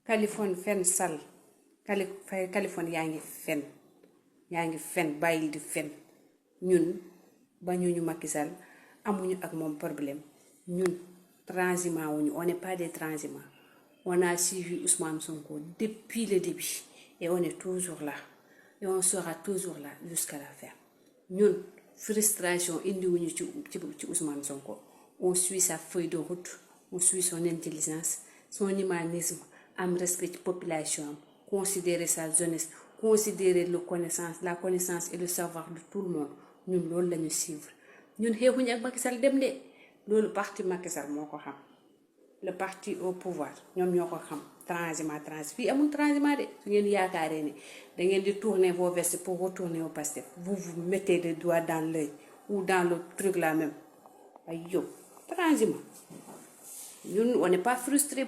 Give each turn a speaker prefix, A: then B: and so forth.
A: Kaliphone fen sal Kaliphone yaa ngi fen bàyyil di fen ñun bañuñu Macky Sall amuñu ak moom problème ñun transhumant wuñu on n'est pas des transhumants on a suivi Ousmane Sonko depuis le début et on est toujours là et on sera toujours là jusqu'à la fin ñun frustration indiwuñu ci Ousmane Sonko on suit sa feuille de route on suit son intelligence son humanisme am respect ci population am considérer sa jeunesse considérer la connaissance et le savoir de tout le monde ñun loolu lañu suivre ñun xeexuñu ak Macky Sall dem de loolu parti Macky Sall moo ko xam le parti au pouvoir ñoom ñoo ko xam transhumant fii amul transhumant de su ngeen yaakaaree ne da ngeen di tourner vos vestes pour retourner au Pastef vous vous mettez le doigt dans l'œil ou dans le truc là même ay yow transhumant ñun on n'est pas frustré